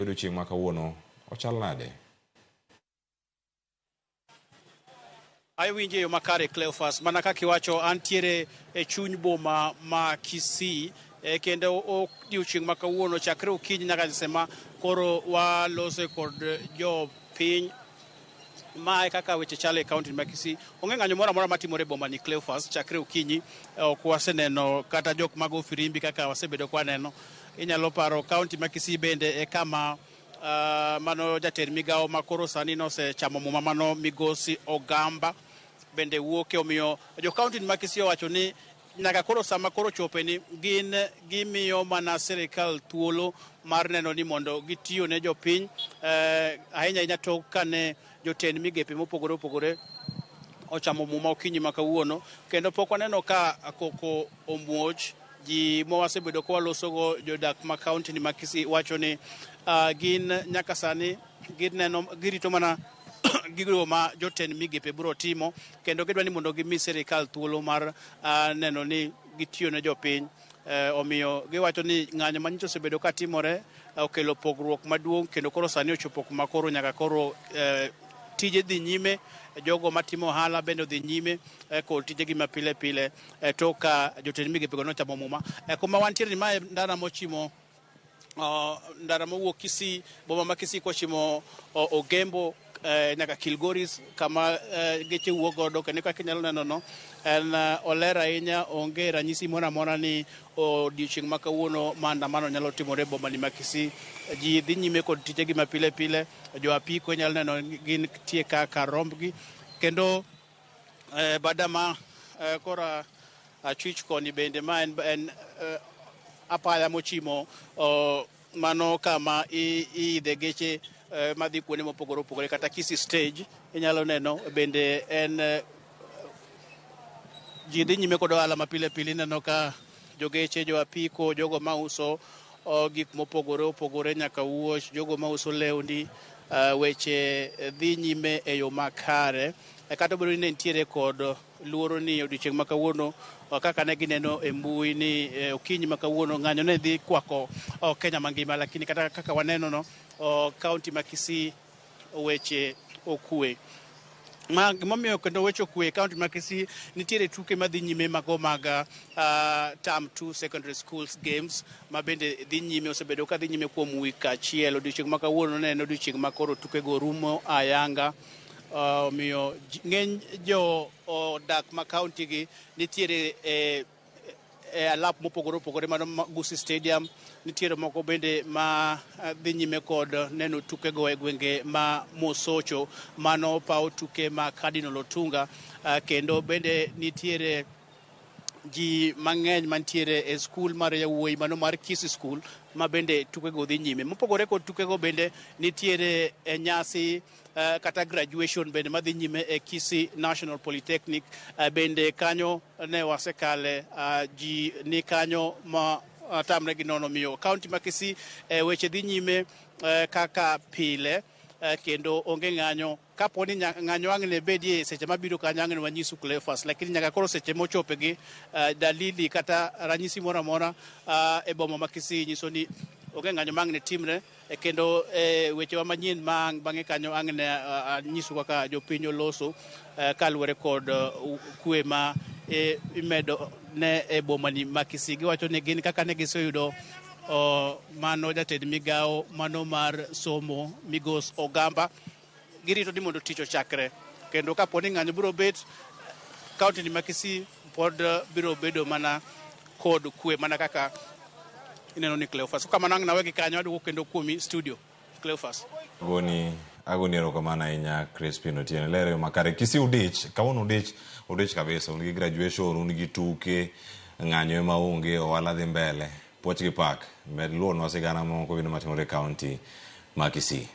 Odiochieng' ma kawuono ochal nade? Awinjo e yo makare Cleophas, mana kaka iwacho antiere e chuny boma ma Kisii e, kendo odiochieng' ma kawuono chakre okinyi nyaka sema koro walose kod jopiny. Ma e kaka weche chalo e kaunti ma Kisii. Onge ng'anyo moro amora matimore e boma ni Cleophas chakre okinyi. Ok waseneno kata jok mago firimbi kaka wasebedo kwa neno. Inyalo paro kaunti ma Kisii bende e kama mano jatend migawo ma koro sani nosechamo muma mano migosi Ogamba bende wuoke. Omiyo jo kaunti ma Kisii owacho ni nyaka koro sama koro chope ni gin gimiyo mana sirikal thuolo mar neno ni mondo gitiyo ne jopiny ahinya ahinya tok kane jotend migepe mopogore opogore ochamo muma okinyi ma kawuono kendo pok waneno ka koko omuoch. Ji ma wasebedo ka walosogo jodak ma kaunti ni ma Kisii wacho ni gin nyaka sani gineno girito mana gigo ma jotend migepe biro timo kendo gidwa ni mondo gimi sirikal thuolo mar neno ni gitiyo ne jopiny. Omiyo giwacho ni ng'anyo manyicha osebedo ka timore okelo pogruok maduong' kendo koro sani ochopo kuma koro nyaka koro tije dhi nyime, jogo matimo ohala bende odhi nyime kod tijegi ma pile pile tok ka jotend migepego nochamo muma. Kuma wantiere ni mae ndara mochimo ndara mowuok Kisii, boma ma Kisii kochimo Ogembo nyaka Kilgoris kama geche wuok godo kendo kaka inyalo neno no en oler ahinya, onge ranyisi moro amora ni odiochieng' ma kawuono maandamano nyalo timore e boma ni ma Kisii. Ji dhi nyime kod tijegi ma pile pile, jo apiko inyalo neno gin tie kaka rombgi kendo bada ma kora achwich koni bende ma en apaya mochimo mano kama iidhe geche madhi kuonde mopogore opogore kata Kisii stage inyalo neno bende en ji dhi nyime kod ohala ma pile pile. Ineno ka jogeche, jo apiko, jogo mauso gik mopogore opogore nyaka wuoch, jogo mauso lewni, weche dhi nyime e yo makare. Kata obedo ni ne nitiere kod luoro ni odiochieng' ma kawuono kaka ne gineno e mbui ni okinyi ma kawuono ng'anyo ne dhi kwako Kenya mangima, lakini kata kaka waneno no kaunti ma Kisii weche okwe. Ma gimomiyo kendo weche okwe e kaunti ma Kisii, nitiere tuke madhi nyime mago mag term 2 secondary schools games ma bende dhi nyime, osebedo ka dhi nyime kuom wik achiel. Odiochieng' ma kawuono ne en odiochieng' ma koro tukego rumo ayanga. Omiyo ng'eny jo odak ma kaunti gi nitiere e alap mopogore opogore mano Gusii Stadium, nitiere moko bende ma dhi nyime kod neno tukego e gwenge ma Mosocho mano paw tuke ma Cardinal Otunga, kendo bende nitiere ji mang'eny mantiere e skul mar yawuoyi mano mar Kisii School ma bende tukego dhi nyime. Mopogore kod tukego bende nitiere e nyasi kata graduation bende madhi nyime e Kisii National Polytechnic, bende kanyo ne wasekale, ji ni kanyo ma tamre gi nono. Miyo kaunti ma Kisii weche dhi nyime kaka pile kendo onge ng'anyo. Kapo ni ng'anyo ang' ne bedie seche mabiro kanyo ang' ne wanyisu Cleophas, lakini nyaka koro seche mochope gi dalili kata ranyisi moro amora e boma ma Kisii nyiso ni onge ng'anyo ma ang' ne timre. Kendo wechewa manyien ma ang' bang'e kanyo ang' ne anyisu kaka jopiny oloso kaluwore kod kwe ma imedo ne e bomani ma Kisii. Giwacho ni gin kaka ne giseyudo mano jatend migawo mano mar somo Migos Ogamba, girito ni mondo tich ochakre, kendo kapo ni ng'anyo biro bet, kaunti ni ma Kisii pod biro bedo mana kod kwe mana kaka ineno ni Cleophas. Kamano ang' nawe gi kanyo, aduogo kendo kuomi studio Cleophas. Agoni erokamano ahinya Crispin Otieno. Ler e yo makare. Kisii udich, kawuono udich, udich kabisa. Un gi graduation, un gi tuke, ng'anyo ema onge, ohala dhi mbele. Puoch gi pak. Med luonwa sigana moko bende matimore e kaunti ma Kisii.